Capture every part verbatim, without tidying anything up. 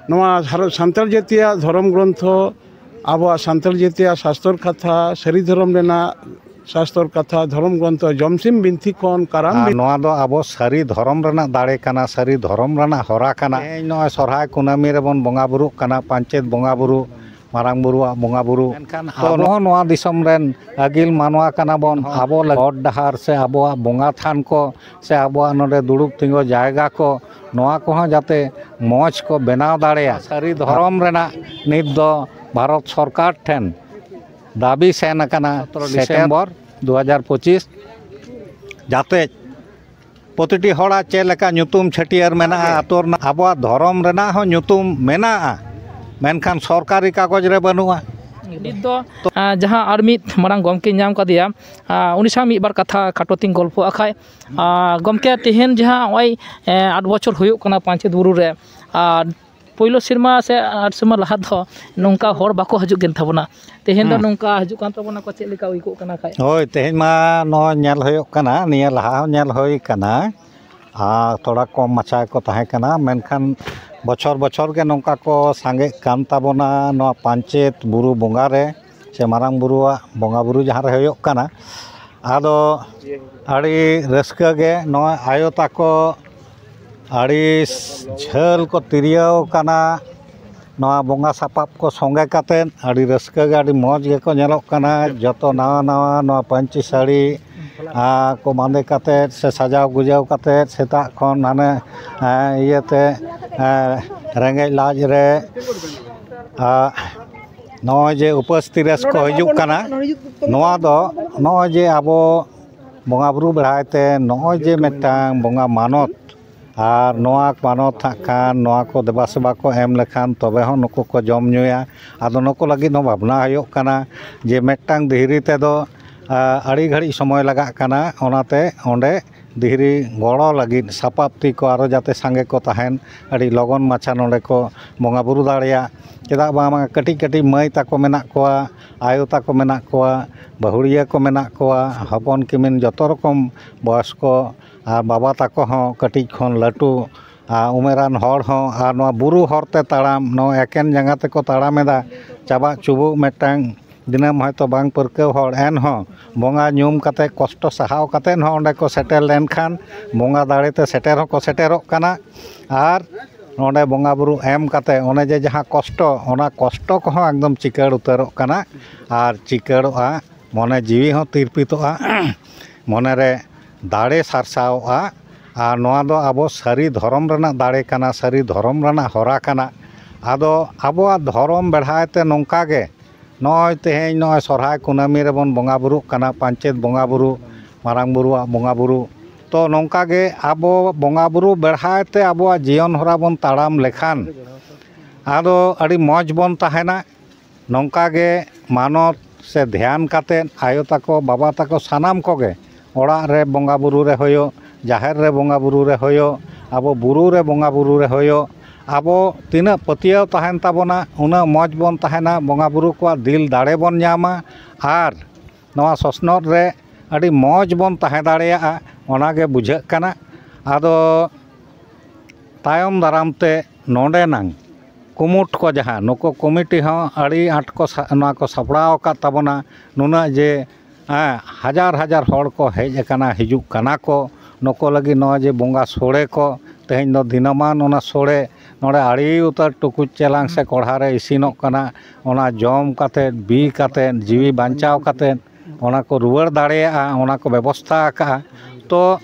ᱱᱚᱣᱟ ᱥᱟᱨ-, ᱥᱟᱱᱛᱟᱲ ᱡᱟᱹᱛᱤᱭᱟᱜ ᱫᱷᱚᱨᱚᱢ ᱜᱨᱚᱱᱛᱷᱚ, ᱟᱵᱚᱣᱟᱜ ᱥᱟᱱᱛᱟᱲ ᱡᱟᱹᱛᱤᱭᱟᱜ ᱥᱟᱥᱛᱚᱨ ᱠᱟᱛᱷᱟ, ᱥᱟᱹᱨᱤ ᱫᱷᱚᱨᱚᱢ ᱨᱮᱱᱟᱜ ᱥᱟᱥᱛᱚᱨ ᱠᱟᱛᱷᱟ, ᱫᱷᱚᱨᱚᱢ ᱜᱨᱚᱱᱛᱷᱚ ᱡᱚᱢᱥᱤᱢ ᱵᱤᱱᱛᱤ ᱠᱷᱚᱱ ᱠᱟᱨᱟᱢ ᱟᱨ ᱵᱤᱱ- ᱱᱚᱣᱟ ᱫᱚ ᱟᱵᱚ ᱥᱟᱹᱨᱤ ᱫᱷᱚᱨᱚᱢ ᱨᱮᱱᱟᱜ ᱫᱟᱲᱮ ᱠᱟᱱᱟ, ᱥᱟᱹᱨᱤ ᱫᱷᱚᱨᱚᱢ ᱨᱮᱱᱟᱜ ᱦᱚᱨᱟ ᱠᱟᱱᱟ᱾ ᱛᱮᱦᱮᱧ ᱱᱚᱜᱼᱚᱭ ᱥᱚᱨᱦᱟᱭ ᱠᱩᱱᱟᱹᱢᱤ ᱨᱮᱵᱚᱱ ᱵᱚᱸᱜᱟ ᱵᱩᱨᱩᱜ ᱠᱟᱱᱟ, ᱯᱟᱧᱪᱮᱛ ᱵᱚᱸᱜᱟ ᱵᱩᱨᱩ, ᱢᱟᱨᱟᱝ ᱵᱩᱨᱩᱣᱟᱜ ᱵᱚᱸᱜᱟ ᱵᱩᱨᱩ᱾ ᱢᱮᱱᱠᱷᱟᱱ ᱛᱚ ᱟᱵᱚ ᱦᱚᱸ ᱱᱚᱣᱟ ᱫᱤᱥᱚᱢ ᱨᱮᱱ ᱟᱹᱜᱤᱞ ᱢᱟᱱᱣᱟ ᱠᱟᱱᱟ ᱵᱚᱱ, ᱟᱵᱚ ᱞᱟᱹᱜᱤᱫ ᱦᱚᱨ ᱰᱟᱦᱟᱨ ᱥᱮ ᱟᱵᱚᱣᱟᱜ ᱵᱚᱸᱜᱟ ᱛᱷᱟᱱ ᱠᱚ ᱥᱮ ᱟᱵᱚᱣᱟᱜ ᱱᱚᱰᱮ ᱫᱩᱲᱩᱵ ᱛᱤᱸᱜᱩ ᱡᱟᱭᱜᱟ ᱠᱚ, ᱱᱚᱣᱟ ᱠᱚᱦᱚᱸ ᱡᱟᱛᱮ ᱢᱚᱡᱽ ᱠᱚ ᱵᱮᱱᱟᱣ ᱫᱟᱲᱮᱭᱟᱜ, ᱥᱟᱹᱨᱤ ᱫᱷᱚᱨᱚᱢ ᱨᱮᱱᱟᱜ ᱱᱤᱛ ᱫᱚ ᱵᱷᱟᱨᱚᱛ ᱥᱚᱨᱠᱟᱨ ᱴᱷᱮᱱ ᱫᱟᱹᱵᱤ ᱥᱮᱱ ᱟᱠᱟᱱᱟ, ᱥᱚᱛᱨᱚ ᱰᱤᱥᱮᱢᱵᱚᱨ ᱫᱩ ᱦᱟᱡᱟᱨ ᱯᱚᱸᱪᱤᱥ, ᱡᱟᱛᱮ ᱯᱨᱚᱛᱤᱴᱤ ᱦᱚᱲᱟᱜ ᱪᱮᱫ ᱞᱮᱠᱟ ᱧᱩᱛᱩᱢ ᱪᱷᱟᱹᱴᱭᱟᱹᱨ ᱢᱮᱱᱟᱜᱼᱟ, ᱟᱹᱛᱩ ᱨᱮᱱᱟᱜ, ᱟᱵᱚᱣᱟᱜ ᱫᱷᱚᱨᱚᱢ ᱨᱮᱱᱟᱜ ᱦᱚᱸ ᱧᱩᱛᱩᱢ ᱢᱮᱱᱟᱜᱼᱟ, ᱢᱮᱱᱠᱷᱟᱱ ᱥᱚᱨᱠᱟᱨᱤ ᱠᱟᱜᱚᱡᱽ ᱨᱮ ᱵᱟᱹᱱᱩᱜᱼᱟ᱾ ᱱᱤᱛ ᱫᱚ, ᱟ, ᱡᱟᱦᱟᱸ ᱟᱨ ᱢᱤᱫ ᱢᱟᱨᱟᱝ ᱜᱚᱢᱠᱮ ᱧᱟᱢ ᱠᱟᱫᱮᱭᱟ, ᱟ, ᱩᱱᱤ ᱥᱟᱶ ᱢᱤᱫ ᱵᱟᱨ ᱠᱟᱛᱷᱟ ᱠᱷᱟᱴᱚ ᱛᱤᱧ ᱜᱚᱞᱯᱚ ᱟᱜ ᱠᱷᱟᱡ᱾ ᱟ, ᱜᱚᱢᱠᱮ, ᱛᱮᱦᱮᱧ ᱡᱟᱦᱟᱸ ᱱᱚᱜᱼᱚᱭ, ᱮ, ᱟᱴ ᱵᱚᱪᱷᱚᱨ ᱦᱩᱭᱩᱜ ᱠᱟᱱᱟ ᱯᱟᱧᱪᱮᱛ ᱵᱩᱨᱩ ᱨᱮ, ᱟᱨ ᱯᱳᱭᱞᱳ ᱥᱮᱨᱢᱟ ᱥᱮ ᱟᱴ ᱥᱮᱨᱢᱟ ᱞᱟᱦᱟ ᱫᱚ ᱱᱚᱝᱠᱟ ᱦᱚᱲ ᱵᱟᱠᱚ ᱦᱤᱡᱩᱜ ᱠᱟᱱ ᱛᱟᱵᱚᱱᱟ, ᱛᱮᱦᱮᱧ ᱫᱚ ᱦᱩᱸ᱾ ᱱᱚᱝᱠᱟ ᱦᱤᱡᱩᱜ ᱠᱟᱱ ᱛᱟᱵᱚᱱᱟ ᱠᱚ, ᱪᱮᱫ ᱞᱮᱠᱟ ᱟᱹᱭᱠᱟᱹᱜ ᱠᱟᱱᱟ ᱠᱷᱟᱡ? ᱦᱳᱭ, ᱛᱮᱦᱮᱧ ᱢᱟ ᱱᱚᱜᱼᱚᱭ ᱧᱮᱞ ᱦᱩᱭᱩᱜ ᱠᱟᱱᱟ, ᱱᱤᱭᱟᱹ ᱞᱟᱦᱟ ᱦᱚᱸ ᱧᱮᱞ ᱦᱩᱭ ᱠᱟᱱᱟ, ᱟᱨ ᱛᱷᱚᱲᱟ ᱠᱚᱢ ᱢᱟᱪᱷᱟ ᱜᱮᱠᱚ ᱛᱟᱦᱮᱸ ᱠᱟᱱᱟ, ᱢᱮᱱᱠᱷᱟᱱ ᱵᱚᱪᱷᱚᱨ ᱵᱚᱪᱷᱚᱨ ᱜᱮ ᱱᱚᱝᱠᱟ ᱠᱚ ᱥᱟᱸᱜᱮᱜ ᱠᱟᱱ ᱛᱟᱵᱚᱱᱟ ᱱᱚᱣᱟ ᱯᱟᱧᱪᱮᱛ ᱵᱩᱨᱩ ᱵᱚᱸᱜᱟ ᱨᱮ ᱥᱮ ᱢᱟᱨᱟᱝ ᱵᱩᱨᱩᱣᱟᱜ ᱵᱚᱸᱜᱟ ᱵᱩᱨᱩ ᱡᱟᱦᱟᱸ ᱨᱮ ᱦᱩᱭᱩᱜ ᱠᱟᱱᱟ᱾ ᱟᱫᱚ ᱟᱹᱰᱤ ᱨᱟᱹᱥᱠᱟᱹ ᱜᱮ ᱱᱚᱜᱼᱚᱭ ᱟᱭᱳ ᱛᱟᱠᱚ ᱟᱹᱰᱤ ᱡᱷᱟᱹᱞ ᱠᱚ ᱛᱤᱨᱭᱟᱹᱣ ᱠᱟᱱᱟ᱾ ᱱᱚᱣᱟ ᱵᱚᱸᱜᱟ ᱥᱟᱯᱟᱵ ᱠᱚ ᱥᱚᱸᱜᱮ ᱠᱟᱛᱮᱫ ᱟᱹᱰᱤ ᱨᱟᱹᱥᱠᱟᱹ ᱜᱮ, ᱟᱹᱰᱤ ᱢᱚᱡᱽ ᱜᱮᱠᱚ ᱧᱮᱞᱚᱜ ᱠᱟᱱᱟ᱾ ᱡᱚᱛᱚ ᱱᱟᱣᱟ ᱱᱟᱣᱟ ᱱᱚᱣᱟ ᱯᱟᱹᱧᱪᱤ ᱥᱟᱹᱲᱤ, ᱟᱨ, ᱠᱚ ᱵᱟᱸᱫᱮ ᱠᱟᱛᱮᱫ ᱥᱮ ᱥᱟᱡᱟᱣ ᱜᱩᱡᱟᱹᱣ ᱠᱟᱛᱮᱫ ᱥᱮᱛᱟᱜ ᱠᱷᱚᱱ ᱦᱟᱱᱮ, ᱮᱸ, ᱤᱭᱟᱹᱛᱮ, ᱮᱸ, ᱨᱮᱸᱜᱮᱡ ᱞᱟᱡ ᱨᱮ, ᱟᱨ, ᱱᱚᱜᱼᱚᱭ ᱡᱮ ᱩᱯᱟᱹᱥ ᱛᱤᱨᱟᱥ ᱠᱚ ᱦᱤᱡᱩᱜ ᱠᱟᱱᱟ, ᱱᱚᱣᱟ ᱫᱚ ᱱᱚᱜᱼᱚᱭ ᱡᱮ ᱟᱵᱚ ᱵᱚᱸᱜᱟ ᱵᱩᱨᱩ ᱵᱮᱲᱦᱟᱭ ᱛᱮ ᱱᱚᱜᱼᱚᱭ ᱡᱮ ᱢᱤᱫᱴᱟᱝ ᱵᱚᱸᱜᱟ ᱢᱟᱱᱚᱛ, ᱟᱨ ᱱᱚᱣᱟ ᱢᱟᱱᱚᱛ ᱦᱟᱸᱜ ᱠᱷᱟᱱ ᱱᱚᱣᱟ ᱠᱚ ᱫᱮᱵᱟ ᱥᱮᱵᱟ ᱠᱚ ᱮᱢ ᱞᱮᱠᱷᱟᱱ ᱛᱚᱵᱮ ᱦᱚᱸ ᱱᱩᱠᱩ ᱠᱚ ᱡᱚᱢ ᱧᱩᱭᱟ᱾ ᱟᱫᱚ ᱱᱩᱠᱩ ᱞᱟᱹᱜᱤᱫ ᱦᱚᱸ ᱵᱷᱟᱵᱽᱱᱟ ᱦᱩᱭᱩᱜ ᱠᱟᱱᱟ ᱡᱮ ᱢᱤᱫᱴᱟᱝ ᱫᱷᱤᱨᱤ ᱛᱮᱫᱚ, ᱟ, ᱟᱹᱰᱤ ᱜᱷᱟᱹᱲᱤᱡ ᱥᱚᱢᱚᱭ ᱞᱟᱜᱟᱜ ᱠᱟᱱᱟ, ᱚᱱᱟᱛᱮ ᱚᱸᱰᱮ ᱫᱷᱤᱨᱤ ᱜᱚᱲᱚ ᱞᱟᱹᱜᱤᱫ ᱥᱟᱯᱟᱵ ᱛᱤ ᱠᱚ ᱟᱨᱚ ᱡᱟᱛᱮ ᱥᱟᱸᱜᱮ ᱠᱚ ᱛᱟᱦᱮᱱ, ᱟᱹᱰᱤ ᱞᱚᱜᱚᱱ ᱢᱟᱪᱷᱟ ᱱᱚᱰᱮ ᱠᱚ ᱵᱚᱸᱜᱟ ᱵᱩᱨᱩ ᱫᱟᱲᱮᱭᱟᱜ᱾ ᱪᱮᱫᱟᱜ ᱵᱟᱝᱢᱟ ᱠᱟᱹᱴᱤᱡ ᱠᱟᱹᱴᱤᱡ ᱢᱟᱹᱭ ᱛᱟᱠᱚ ᱢᱮᱱᱟᱜ ᱠᱚᱣᱟ, ᱟᱭᱳ ᱛᱟᱠᱚ ᱢᱮᱱᱟᱜ ᱠᱚᱣᱟ, ᱵᱟᱹᱦᱩᱲᱤᱭᱟᱹ ᱠᱚ ᱢᱮᱱᱟᱜ ᱠᱚᱣᱟ, ᱦᱚᱯᱚᱱ ᱠᱤᱢᱤᱱ ᱡᱚᱛᱚ ᱨᱚᱠᱚᱢ ᱵᱚᱭᱚᱥ ᱠᱚ, ᱟᱨ ᱵᱟᱵᱟ ᱛᱟᱠᱚ ᱦᱚᱸ ᱠᱟᱹᱴᱤᱡ ᱠᱷᱚᱱ ᱞᱟᱹᱴᱩ ᱟᱨ ᱩᱢᱮᱨᱟᱱ ᱦᱚᱲ ᱦᱚᱸ, ᱟᱨ ᱱᱚᱣᱟ ᱵᱩᱨᱩ ᱦᱚᱨ ᱛᱮ ᱛᱟᱲᱟᱢ, ᱱᱚᱣᱟ ᱮᱠᱮᱱ ᱡᱟᱸᱜᱟ ᱛᱮᱠᱚ ᱛᱟᱲᱟᱢ ᱮᱫᱟ, ᱪᱟᱵᱟᱜ ᱪᱩᱵᱩᱜ ᱢᱤᱫᱴᱟᱝ ᱫᱤᱱᱟᱹᱢ ᱦᱚᱭᱛᱳ ᱵᱟᱝ ᱯᱟᱹᱨᱠᱟᱹᱣ ᱦᱚᱲ, ᱮᱱᱦᱚᱸ ᱵᱚᱸᱜᱟ ᱧᱩᱢ ᱠᱟᱛᱮ, ᱠᱚᱥᱴᱚ ᱥᱟᱦᱟᱣ ᱠᱟᱛᱮ ᱦᱚᱸ ᱚᱸᱰᱮ ᱠᱚ ᱥᱮᱴᱮᱨ ᱞᱮᱱᱠᱷᱟᱱ, ᱵᱚᱸᱜᱟ ᱫᱟᱲᱮ ᱛᱮ ᱥᱮᱴᱮᱨ ᱦᱚᱸᱠᱚ ᱥᱮᱴᱮᱨᱚᱜ ᱠᱟᱱᱟ᱾ ᱟᱨ ᱱᱚᱰᱮ ᱵᱚᱸᱜᱟ ᱵᱩᱨᱩ ᱮᱢ ᱠᱟᱛᱮ, ᱚᱱᱮ ᱡᱮ ᱡᱟᱦᱟᱸ ᱠᱚᱥᱴᱚ, ᱚᱱᱟ ᱠᱚᱥᱴᱚ ᱠᱚᱦᱚᱸ ᱮᱠᱫᱚᱢ ᱪᱤᱠᱟᱹᱲ ᱩᱛᱟᱹᱨᱚᱜ ᱠᱟᱱᱟ ᱟᱨ ᱪᱤᱠᱟᱹᱲᱚᱜᱼᱟ, ᱢᱚᱱᱮ ᱡᱤᱣᱤ ᱦᱚᱸ ᱛᱤᱨᱯᱤᱛᱚᱜᱼᱟ, ᱢᱚᱱᱮᱨᱮ ᱫᱟᱲᱮ ᱥᱟᱨᱥᱟᱣᱚᱜᱼᱟ᱾ ᱟᱨ ᱱᱚᱣᱟ ᱫᱚ ᱟᱵᱚ ᱥᱟᱹᱨᱤ ᱫᱷᱚᱨᱚᱢ ᱨᱮᱱᱟᱜ ᱫᱟᱲᱮ ᱠᱟᱱᱟ, ᱥᱟᱹᱨᱤ ᱫᱷᱚᱨᱚᱢ ᱨᱮᱱᱟᱜ ᱦᱚᱨᱟ ᱠᱟᱱᱟ᱾ ᱟᱫᱚ ᱟᱵᱚᱣᱟᱜ ᱫᱷᱚᱨᱚᱢ ᱵᱮᱲᱦᱟᱭ ᱛᱮ ᱱᱚᱝᱠᱟ ᱜᱮ ᱱᱚᱜᱼᱚᱭ ᱛᱮᱦᱮᱧ ᱱᱚᱜᱼᱚᱭ ᱥᱚᱨᱦᱟᱭ ᱠᱩᱱᱟᱹᱢᱤ ᱨᱮᱵᱚᱱ ᱵᱚᱸᱜᱟ ᱵᱩᱨᱩᱜ ᱠᱟᱱᱟ, ᱯᱟᱧᱪᱮᱛ ᱵᱚᱸᱜᱟ ᱵᱩᱨᱩ, ᱢᱟᱨᱟᱝ ᱵᱩᱨᱩᱣᱟᱜ ᱵᱚᱸᱜᱟ ᱵᱩᱨᱩ᱾ ᱛᱚ ᱱᱚᱝᱠᱟ ᱜᱮ ᱟᱵᱚ ᱵᱚᱸᱜᱟ ᱵᱩᱨᱩ ᱵᱮᱲᱦᱟᱭ ᱛᱮ ᱟᱵᱚᱣᱟᱜ ᱡᱤᱭᱚᱱ ᱦᱚᱨᱟ ᱵᱚᱱ ᱛᱟᱲᱟᱢ ᱞᱮᱠᱷᱟᱱ ᱟᱫᱚ ᱟᱹᱰᱤ ᱢᱚᱡᱽ ᱵᱚᱱ ᱛᱟᱦᱮᱱᱟ᱾ ᱱᱚᱝᱠᱟ ᱜᱮ ᱢᱟᱱᱚᱛ ᱥᱮ ᱫᱷᱮᱭᱟᱱ ᱠᱟᱛᱮᱫ ᱟᱭᱳ ᱛᱟᱠᱚ, ᱵᱟᱵᱟ ᱛᱟᱠᱚ ᱥᱟᱱᱟᱢ ᱠᱚᱜᱮ ᱚᱲᱟᱜ ᱨᱮ ᱵᱚᱸᱜᱟ ᱵᱩᱨᱩ ᱨᱮ ᱦᱩᱭᱩᱜ, ᱡᱟᱦᱮᱨ ᱨᱮ ᱵᱚᱸᱜᱟ ᱵᱩᱨᱩ ᱨᱮ ᱦᱩᱭᱩᱜ, ᱟᱵᱚ ᱵᱩᱨᱩ ᱨᱮ ᱵᱚᱸᱜᱟ ᱵᱩᱨᱩ ᱨᱮ ᱦᱩᱭᱩᱜ, ᱟᱵᱚ ᱛᱤᱱᱟᱹᱜ ᱯᱟᱹᱛᱭᱟᱹᱣ ᱛᱟᱦᱮᱱ ᱛᱟᱵᱚᱱᱟ, ᱩᱱᱟᱹᱜ ᱢᱚᱡᱽ ᱵᱚᱱ ᱛᱟᱦᱮᱱᱟ, ᱵᱚᱸᱜᱟ ᱵᱩᱨᱩ ᱠᱚᱣᱟᱜ ᱫᱤᱞ ᱫᱟᱲᱮ ᱵᱚᱱ ᱧᱟᱢᱟ᱾ ᱟᱨ ᱱᱚᱣᱟ ᱥᱚᱥᱱᱚᱜ ᱨᱮ ᱟᱹᱰᱤ ᱢᱚᱡᱽ ᱵᱚᱱ ᱛᱟᱦᱮᱸ ᱫᱟᱲᱮᱭᱟᱜᱼᱟ, ᱚᱱᱟ ᱜᱮ ᱵᱩᱡᱷᱟᱹᱜ ᱠᱟᱱᱟ᱾ ᱟᱫᱚ ᱛᱟᱭᱚᱢ ᱫᱟᱨᱟᱢ ᱛᱮ ᱱᱚᱰᱮᱱᱟᱝ ᱠᱩᱢᱩᱴ ᱠᱚ, ᱡᱟᱦᱟᱸ ᱱᱩᱠᱩ ᱠᱚᱢᱤᱴᱤ ᱦᱚᱸ ᱟᱹᱰᱤ ᱟᱸᱴ ᱠᱚ ᱥᱟ-, ᱱᱚᱣᱟ ᱠᱚ ᱥᱟᱯᱲᱟᱣ ᱟᱠᱟᱫ ᱛᱟᱵᱚᱱᱟ, ᱱᱩᱱᱟᱹᱜ ᱡᱮ, ᱦᱮᱸ, ᱦᱟᱡᱟᱨ ᱦᱟᱡᱟᱨ ᱦᱚᱲ ᱠᱚ ᱦᱮᱡ ᱟᱠᱟᱱᱟ, ᱦᱤᱡᱩᱜ ᱠᱟᱱᱟ ᱠᱚ ᱱᱩᱠᱩ ᱞᱟᱹᱜᱤᱫ ᱱᱚᱣᱟ ᱡᱮ ᱵᱚᱸᱜᱟ ᱥᱳᱲᱮ ᱠᱚ, ᱛᱮᱦᱮᱧ ᱫᱚ ᱫᱤᱱᱟᱹᱢᱟᱱ ᱚᱱᱟ ᱥᱳᱲᱮ ᱱᱚᱰᱮ ᱟᱹᱰᱤ ᱩᱛᱟᱹᱨ ᱴᱩᱠᱩᱡ ᱪᱮᱞᱟᱝ ᱥᱮ ᱠᱚᱲᱦᱟ ᱨᱮ ᱤᱥᱤᱱᱚᱜ ᱠᱟᱱᱟ, ᱚᱱᱟ ᱡᱚᱢ ᱠᱟᱛᱮᱫ, ᱵᱤ ᱠᱟᱛᱮᱫ, ᱡᱤᱣᱤ ᱵᱟᱧᱪᱟᱣ ᱠᱟᱛᱮᱫ ᱚᱱᱟ ᱠᱚ ᱨᱩᱣᱟᱹᱲ ᱫᱟᱲᱮᱭᱟᱜᱼᱟ, ᱚᱱᱟ ᱠᱚ ᱵᱮᱵᱚᱥᱛᱷᱟ ᱟᱠᱟᱜᱼᱟ᱾ ᱛᱚ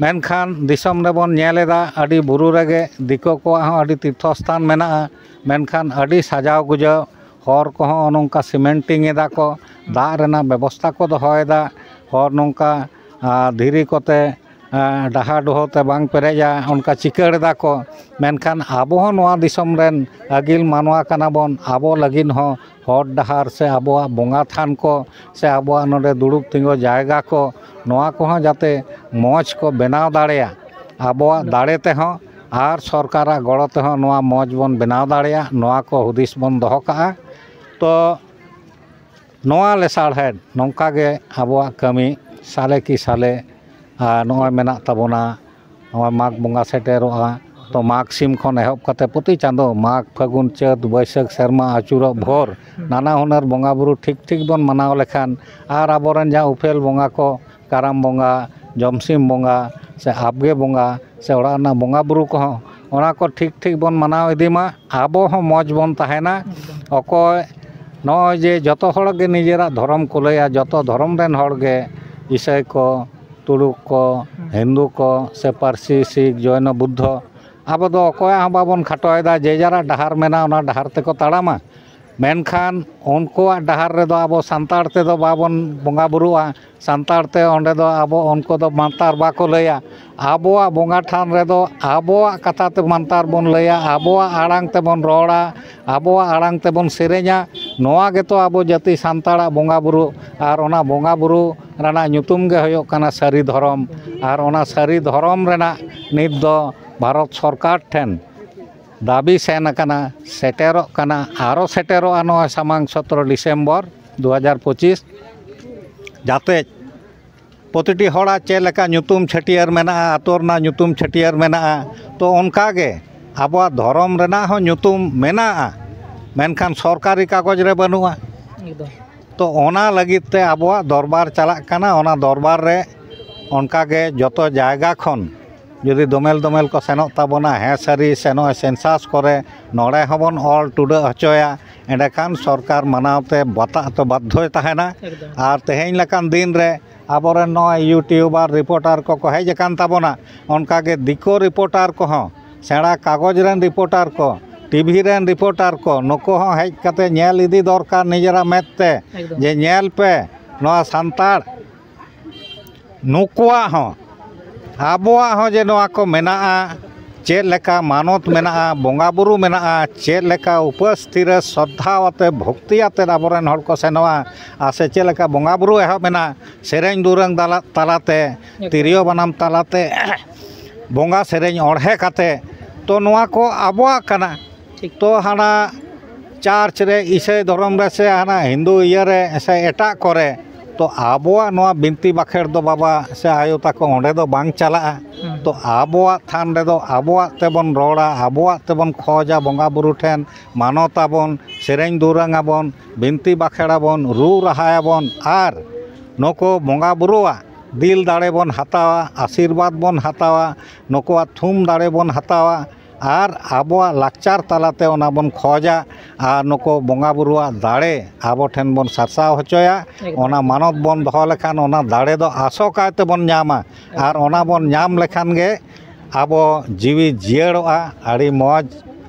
ᱢᱮᱱᱠᱷᱟᱱ ᱫᱤᱥᱚᱢ ᱨᱮᱵᱚᱱ ᱧᱮᱞ ᱮᱫᱟ, ᱟᱹᱰᱤ ᱵᱩᱨᱩ ᱨᱮᱜᱮ ᱫᱤᱠᱩ ᱠᱚᱣᱟᱜ ᱦᱚᱸ ᱟᱹᱰᱤ ᱛᱤᱨᱛᱷᱚ ᱥᱛᱷᱟᱱ ᱢᱮᱱᱟᱜᱼᱟ, ᱢᱮᱱᱠᱷᱟᱱ ᱟᱹᱰᱤ ᱥᱟᱡᱟᱣ ᱜᱩᱡᱟᱹᱣ, ᱦᱚᱨ ᱠᱚᱦᱚᱸ ᱱᱚᱝᱠᱟ ᱥᱤᱢᱮᱱᱴᱤᱝ ᱮᱫᱟ ᱠᱚ, ᱫᱟᱜ ᱨᱮᱱᱟᱜ ᱵᱮᱵᱚᱥᱛᱷᱟ ᱠᱚ ᱫᱚᱦᱚᱭᱮᱫᱟ, ᱦᱚᱨ ᱱᱚᱝᱠᱟ, ᱟᱨ ᱫᱷᱤᱨᱤ ᱠᱚᱛᱮ, ᱟᱨ ᱰᱟᱦᱟ ᱰᱩᱦᱟᱹ ᱛᱮ ᱵᱟᱝ ᱯᱮᱨᱮᱡᱟ, ᱚᱱᱠᱟ ᱪᱤᱠᱟᱹᱲ ᱮᱫᱟ ᱠᱚ᱾ ᱢᱮᱱᱠᱷᱟᱱ ᱟᱵᱚ ᱦᱚᱸ ᱱᱚᱣᱟ ᱫᱤᱥᱚᱢ ᱨᱮᱱ ᱟᱹᱜᱤᱞ ᱢᱟᱱᱣᱟ ᱠᱟᱱᱟ ᱵᱚᱱ, ᱟᱵᱚ ᱞᱟᱹᱜᱤᱫ ᱦᱚᱸ ᱦᱚᱨ ᱰᱟᱦᱟᱨ ᱥᱮ ᱟᱵᱚᱣᱟᱜ ᱵᱚᱸᱜᱟ ᱛᱷᱟᱱ ᱠᱚ ᱥᱮ ᱟᱵᱚᱣᱟᱜ ᱱᱚᱰᱮ ᱫᱩᱲᱩᱵ ᱛᱤᱸᱜᱩ ᱡᱟᱭᱜᱟ ᱠᱚ, ᱱᱚᱣᱟ ᱠᱚᱦᱚᱸ ᱡᱟᱛᱮ ᱢᱚᱡᱽ ᱠᱚ ᱵᱮᱱᱟᱣ ᱫᱟᱲᱮᱭᱟᱜ, ᱟᱵᱚᱣᱟᱜ ᱫᱟᱲᱮ ᱛᱮᱦᱚᱸ ᱟᱨ ᱥᱚᱨᱠᱟᱨᱟᱜ ᱜᱚᱲᱚ ᱛᱮᱦᱚᱸ ᱱᱚᱣᱟ ᱢᱚᱡᱽ ᱵᱚᱱ ᱵᱮᱱᱟᱣ ᱫᱟᱲᱮᱭᱟᱜ, ᱱᱚᱣᱟ ᱠᱚ ᱦᱩᱫᱤᱥ ᱵᱚᱱ ᱫᱚᱦᱚ ᱠᱟᱜᱼᱟ᱾ ᱛᱚ ᱱᱚᱣᱟ ᱞᱮᱥᱟᱲᱦᱮᱫ ᱱᱚᱝᱠᱟ ᱜᱮ ᱟᱵᱚᱣᱟᱜ ᱠᱟᱹᱢᱤ ᱥᱟᱞᱮ ᱠᱤ ᱥᱟᱞᱮ, ᱟᱨ ᱱᱚᱜᱼᱚᱭ ᱢᱮᱱᱟᱜ ᱛᱟᱵᱚᱱᱟ, ᱱᱚᱜᱼᱚᱭ ᱢᱟᱜᱽ ᱵᱚᱸᱜᱟ ᱥᱮᱴᱮᱨᱚᱜᱼᱟ, ᱛᱚ ᱢᱟᱜᱽ ᱥᱤᱢ ᱠᱷᱚᱱ ᱮᱦᱚᱵ ᱠᱟᱛᱮ ᱯᱨᱚᱛᱤ ᱪᱟᱸᱫᱚ ᱢᱟᱜᱽ, ᱯᱷᱟᱹᱜᱩᱱ, ᱪᱟᱹᱛ, ᱵᱟᱹᱭᱥᱟᱹᱠᱷ, ᱥᱮᱨᱢᱟ ᱟᱹᱪᱩᱨᱚᱜ ᱵᱷᱳᱨ ᱱᱟᱱᱟ ᱦᱩᱱᱟᱹᱨ ᱵᱚᱸᱜᱟ ᱵᱩᱨᱩ ᱴᱷᱤᱠ ᱴᱷᱤᱠ ᱵᱚᱱ ᱢᱟᱱᱟᱣ ᱞᱮᱠᱷᱟᱱ ᱟᱨ ᱟᱵᱚᱨᱮᱱ ᱡᱟᱦᱟᱸ ᱩᱯᱮᱞ ᱵᱚᱸᱜᱟ ᱠᱚ, ᱠᱟᱨᱟᱢ ᱵᱚᱸᱜᱟ, ᱡᱚᱢᱥᱤᱢ ᱵᱚᱸᱜᱟ, ᱥᱮ ᱟᱵᱜᱮ ᱵᱚᱸᱜᱟ, ᱥᱮ ᱚᱲᱟᱜ ᱨᱮᱱᱟᱜ ᱵᱚᱸᱜᱟ ᱵᱩᱨᱩ ᱠᱚᱦᱚᱸ ᱚᱱᱟ ᱠᱚ ᱴᱷᱤᱠ ᱴᱷᱤᱠ ᱵᱚᱱ ᱢᱟᱱᱟᱣ ᱤᱫᱤ ᱢᱟ, ᱟᱵᱚ ᱦᱚᱸ ᱢᱚᱡᱽ ᱵᱚᱱ ᱛᱟᱦᱮᱱᱟ᱾ ᱚᱠᱚᱭ ᱱᱚᱜᱼᱚᱭ ᱡᱮ ᱡᱚᱛᱚ ᱦᱚᱲ ᱜᱮ ᱱᱤᱡᱮᱨᱟᱜ ᱫᱷᱚᱨᱚᱢ ᱠᱚ ᱞᱟᱹᱭᱟ, ᱡᱚᱛᱚ ᱫᱷᱚᱨᱚᱢ ᱨᱮᱱ ᱦᱚᱲ ᱜᱮ, ᱤᱥᱟᱹᱭ ᱠᱚ, ᱛᱩᱲᱩᱠ ᱠᱚ, ᱦᱤᱱᱫᱩ ᱠᱚ, ᱥᱮ ᱯᱟᱹᱨᱥᱤ, ᱥᱤᱠᱷ, ᱡᱚᱭᱱᱚ, ᱵᱩᱫᱽᱫᱷᱚ, ᱟᱵᱚ ᱫᱚ ᱚᱠᱚᱭᱟᱜ ᱦᱚᱸ ᱵᱟᱵᱚᱱ ᱠᱷᱟᱴᱚᱭᱮᱫᱟ, ᱡᱮ ᱡᱟᱨᱟᱜ ᱰᱟᱦᱟᱨ ᱢᱮᱱᱟᱜᱼᱟ, ᱚᱱᱟ ᱰᱟᱦᱟᱨ ᱛᱮᱠᱚ ᱛᱟᱲᱟᱢᱟ᱾ ᱢᱮᱱᱠᱷᱟᱱ ᱩᱱᱠᱩᱣᱟᱜ ᱰᱟᱦᱟᱨ ᱨᱮᱫᱚ ᱟᱵᱚ ᱥᱟᱱᱛᱟᱲ ᱛᱮᱫᱚ ᱵᱟᱵᱚᱱ ᱵᱚᱸᱜᱟ ᱵᱩᱨᱩᱜᱼᱟ, ᱥᱟᱱᱛᱟᱲ ᱛᱮ ᱚᱸᱰᱮ ᱫᱚ ᱟᱵᱚ ᱩᱱᱠᱩ ᱫᱚ ᱢᱟᱱᱛᱟᱨ ᱵᱟᱠᱚ ᱞᱟᱹᱭᱟ᱾ ᱟᱵᱚᱣᱟᱜ ᱵᱚᱸᱜᱟ ᱴᱷᱟᱱ ᱨᱮᱫᱚ ᱟᱵᱚᱣᱟᱜ ᱠᱟᱛᱷᱟ ᱛᱮ ᱢᱟᱱᱛᱟᱨ ᱵᱚᱱ ᱞᱟᱹᱭᱟ, ᱟᱵᱚᱣᱟᱜ ᱟᱲᱟᱝ ᱛᱮᱵᱚᱱ ᱨᱚᱲᱟ, ᱟᱵᱚᱣᱟᱜ ᱟᱲᱟᱝ ᱛᱮᱵᱚᱱ ᱥᱮᱨᱮᱧᱟ᱾ ᱱᱚᱣᱟ ᱜᱮᱛᱚ ᱟᱵᱚ ᱡᱟᱹᱛᱤ ᱥᱟᱱᱛᱟᱲᱟᱜ ᱵᱚᱸᱜᱟ ᱵᱩᱨᱩ, ᱟᱨ ᱚᱱᱟ ᱵᱚᱸᱜᱟ ᱵᱩᱨᱩ ᱨᱮᱱᱟᱜ ᱧᱩᱛᱩᱢ ᱜᱮ ᱦᱩᱭᱩᱜ ᱠᱟᱱᱟ ᱥᱟᱹᱨᱤ ᱫᱷᱚᱨᱚᱢ᱾ ᱟᱨ ᱚᱱᱟ ᱥᱟᱹᱨᱤ ᱫᱷᱚᱨᱚᱢ ᱨᱮᱱᱟᱜ ᱱᱤᱛ ᱫᱚ ᱵᱷᱟᱨᱚᱛ ᱥᱚᱨᱠᱟᱨ ᱴᱷᱮᱱ ᱫᱟᱹᱵᱤ ᱥᱮᱱ ᱟᱠᱟᱱᱟ, ᱥᱮᱴᱮᱨᱚᱜ ᱠᱟᱱᱟ, ᱟᱨᱚ ᱥᱮᱴᱮᱨᱚᱜᱼᱟ ᱱᱚᱣᱟ ᱥᱟᱢᱟᱝ ᱥᱚᱛᱨᱚ ᱰᱤᱥᱮᱢᱵᱚᱨ ᱫᱩ ᱦᱟᱡᱟᱨ ᱯᱚᱸᱪᱤᱥ, ᱡᱟᱛᱮ ᱯᱨᱚᱛᱤᱴᱤ ᱦᱚᱲᱟᱜ ᱪᱮᱫ ᱞᱮᱠᱟ ᱧᱩᱛᱩᱢ ᱪᱷᱟᱹᱴᱭᱟᱹᱨ ᱢᱮᱱᱟᱜᱼᱟ, ᱟᱛᱳ ᱨᱮᱱᱟᱜ ᱧᱩᱛᱩᱢ ᱪᱷᱟᱹᱴᱭᱟᱹᱨ ᱢᱮᱱᱟᱜᱼᱟ, ᱛᱚ ᱚᱱᱠᱟ ᱜᱮ ᱟᱵᱚᱣᱟᱜ ᱫᱷᱚᱨᱚᱢ ᱨᱮᱱᱟᱜ ᱦᱚᱸ ᱧᱩᱛᱩᱢ ᱢᱮᱱᱟᱜᱼᱟ, ᱢᱮᱱᱠᱷᱟᱱ ᱥᱚᱨᱠᱟᱨᱤ ᱠᱟᱜᱚᱡᱽ ᱨᱮ ᱵᱟᱹᱱᱩᱜᱼᱟ᱾ ᱮᱠᱫᱚᱢ᱾ ᱛᱚ ᱚᱱᱟ ᱞᱟᱹᱜᱤᱫ ᱛᱮ ᱟᱵᱚᱣᱟᱜ ᱫᱚᱨᱵᱟᱨ ᱪᱟᱞᱟᱜ ᱠᱟᱱᱟ, ᱚᱱᱟ ᱫᱚᱨᱵᱟᱨ ᱨᱮ ᱚᱱᱠᱟ ᱜᱮ ᱡᱚᱛᱚ ᱡᱟᱭᱜᱟ ᱠᱷᱚᱱ ᱡᱩᱫᱤ ᱫᱚᱢᱮᱞ ᱫᱚᱢᱮᱞ ᱠᱚ ᱥᱮᱱᱚᱜ ᱛᱟᱵᱚᱱᱟ, ᱦᱮᱸ ᱥᱟᱹᱨᱤ ᱥᱮ ᱱᱚᱜᱼᱚᱭ ᱥᱮᱱᱥᱟᱥ ᱠᱚᱨᱮ ᱱᱚᱰᱮ ᱦᱚᱸᱵᱚᱱ ᱚᱞ ᱴᱩᱰᱟᱹᱜ ᱦᱚᱪᱚᱭᱟ, ᱮᱸᱰᱮᱠᱷᱟᱱ ᱥᱚᱨᱠᱟᱨ ᱢᱟᱱᱟᱣ ᱛᱮ ᱵᱟᱛᱟᱜ ᱛᱚ ᱵᱟᱫᱽᱫᱷᱚᱭ ᱛᱟᱦᱮᱱᱟ᱾ ᱮᱠᱫᱚᱢ᱾ ᱟᱨ ᱛᱮᱦᱮᱧ ᱞᱮᱠᱟᱱ ᱫᱤᱱ ᱨᱮ ᱟᱵᱚᱨᱮᱱ ᱱᱚᱜᱼᱚᱭ ᱤᱭᱩᱴᱤᱭᱩᱵᱟᱨ ᱨᱤᱯᱳᱨᱴᱟᱨ ᱠᱚᱠᱚ ᱦᱮᱡ ᱟᱠᱟᱱ ᱛᱟᱵᱚᱱᱟ, ᱚᱱᱠᱟᱜᱮ ᱫᱤᱠᱩ ᱨᱤᱯᱳᱨᱴᱟᱨ ᱠᱚᱦᱚᱸ, ᱥᱮᱬᱟ ᱠᱟᱜᱚᱡᱽ ᱨᱮᱱ ᱨᱤᱯᱳᱨᱴᱟᱨ ᱠᱚ, ᱴᱤᱵᱷᱤ ᱨᱮᱱ ᱨᱤᱯᱳᱨᱴᱟᱨ ᱠᱚ, ᱱᱩᱠᱩ ᱦᱚᱸ ᱦᱮᱡ ᱠᱟᱛᱮ ᱧᱮᱞ ᱤᱫᱤ ᱫᱚᱨᱠᱟᱨ ᱱᱤᱡᱮᱨᱟᱜ ᱢᱮᱫ ᱛᱮ, ᱮᱠᱫᱚᱢ᱾ ᱡᱮ ᱧᱮᱞ ᱯᱮ ᱱᱚᱣᱟ ᱥᱟᱱᱛᱟᱲ ᱱᱩᱠᱩᱣᱟᱜ ᱦᱚᱸ, ᱟᱵᱚᱣᱟᱜ ᱦᱚᱸ ᱡᱮ ᱱᱚᱣᱟ ᱠᱚ ᱢᱮᱱᱟᱜᱼᱟ, ᱪᱮᱫ ᱞᱮᱠᱟ ᱢᱟᱱᱚᱛ ᱢᱮᱱᱟᱜᱼᱟ, ᱵᱚᱸᱜᱟ ᱵᱩᱨᱩ ᱢᱮᱱᱟᱜᱼᱟ, ᱪᱮᱫ ᱞᱮᱠᱟ ᱩᱯᱟᱹᱥ ᱛᱷᱤᱨ ᱥᱨᱚᱫᱷᱟ ᱟᱛᱮ ᱵᱷᱚᱠᱛᱤ ᱟᱛᱮ ᱟᱵᱚᱨᱮᱱ ᱦᱚᱲ ᱠᱚ ᱥᱮᱱᱚᱜᱼᱟ, ᱟᱨ ᱥᱮ ᱪᱮᱫ ᱞᱮᱠᱟ ᱵᱚᱸᱜᱟ ᱵᱩᱨᱩ ᱮᱦᱚᱵ ᱮᱱᱟ, ᱥᱮᱨᱮᱧ ᱫᱩᱨᱟᱹᱝ ᱫᱟᱞᱟ-, ᱛᱟᱞᱟᱛᱮ, ᱛᱤᱨᱭᱳ ᱵᱟᱱᱟᱢ ᱛᱟᱞᱟᱛᱮ ᱵᱚᱸᱜᱟ ᱥᱮᱨᱮᱧ ᱚᱬᱦᱮ ᱠᱟᱛᱮ, ᱛᱚ ᱱᱚᱣᱟ ᱠᱚ ᱟᱵᱚᱣᱟᱜ ᱠᱟᱱᱟ᱾ ᱴᱷᱤᱠ᱾ ᱛᱚ ᱦᱟᱱᱟ ᱪᱟᱨᱪ ᱨᱮ, ᱤᱥᱟᱹᱭ ᱫᱷᱚᱨᱚᱢ ᱨᱮ, ᱥᱮ ᱦᱟᱱᱟ ᱦᱤᱱᱫᱩ ᱤᱭᱟᱹ ᱨᱮ, ᱥᱮ ᱮᱴᱟᱜ ᱠᱚᱨᱮ ᱛᱚ ᱟᱵᱚᱣᱟᱜ ᱱᱚᱣᱟ ᱵᱤᱱᱛᱤ ᱵᱟᱠᱷᱮᱲ ᱫᱚ ᱵᱟᱵᱟ ᱥᱮ ᱟᱭᱳ ᱛᱟᱠᱚ ᱚᱸᱰᱮ ᱫᱚ ᱵᱟᱝ ᱪᱟᱞᱟᱜᱼᱟ᱾ ᱦᱩᱸ᱾ ᱛᱚ ᱟᱵᱚᱣᱟᱜ ᱛᱷᱟᱱ ᱨᱮᱫᱚ ᱟᱵᱚᱣᱟᱜ ᱛᱮᱵᱚᱱ ᱨᱚᱲᱟ, ᱟᱵᱚᱣᱟᱜ ᱛᱮᱵᱚᱱ ᱠᱷᱚᱡᱟ, ᱵᱚᱸᱜᱟ ᱵᱩᱨᱩ ᱴᱷᱮᱱ ᱢᱟᱱᱚᱛ ᱟᱵᱚᱱ, ᱥᱮᱨᱮᱧ ᱫᱩᱨᱟᱹᱝ ᱟᱵᱚᱱ, ᱵᱤᱱᱛᱤ ᱵᱟᱠᱷᱮᱲ ᱟᱵᱚᱱ, ᱨᱩ ᱨᱟᱦᱟᱭᱟᱵᱚᱱ ᱟᱨ ᱱᱩᱠᱩ ᱵᱚᱸᱜᱟ ᱵᱩᱨᱩᱣᱟᱜ ᱫᱤᱞ ᱫᱟᱲᱮ ᱵᱚᱱ ᱦᱟᱛᱟᱣᱟ, ᱟᱥᱤᱨᱵᱟᱫᱽ ᱵᱚᱱ ᱦᱟᱛᱟᱣᱟ, ᱱᱩᱠᱩᱣᱟᱜ ᱛᱷᱩᱢ ᱫᱟᱲᱮ ᱵᱚᱱ ᱦᱟᱛᱟᱣᱟ ᱟᱨ ᱟᱵᱚᱣᱟᱜ ᱞᱟᱠᱪᱟᱨ ᱛᱟᱞᱟᱛᱮ ᱚᱱᱟ ᱵᱚᱱ ᱠᱷᱚᱡᱟ ᱟᱨ ᱱᱩᱠᱩ ᱵᱚᱸᱜᱟ ᱵᱩᱨᱩᱣᱟᱜ ᱫᱟᱲᱮ ᱟᱵᱚ ᱴᱷᱮᱱ ᱵᱚᱱ ᱥᱟᱨᱥᱟᱣ ᱦᱚᱪᱚᱭᱟ᱾ ᱮᱠᱫᱚᱢ᱾ ᱚᱱᱟ ᱢᱟᱱᱚᱛ ᱵᱚᱱ ᱫᱚᱦᱚ ᱞᱮᱠᱷᱟᱱ ᱚᱱᱟ ᱫᱟᱲᱮ ᱫᱚ ᱟᱥᱚᱠᱟᱭ ᱛᱮᱵᱚᱱ ᱧᱟᱢᱟ ᱟᱨ ᱚᱱᱟ ᱵᱚᱱ ᱧᱟᱢ ᱞᱮᱠᱷᱟᱱ ᱜᱮ ᱟᱵᱚ ᱡᱤᱣᱤ ᱡᱤᱭᱟᱹᱲᱚᱜᱼᱟ᱾ ᱟᱹᱰᱤ ᱢᱚᱡᱽ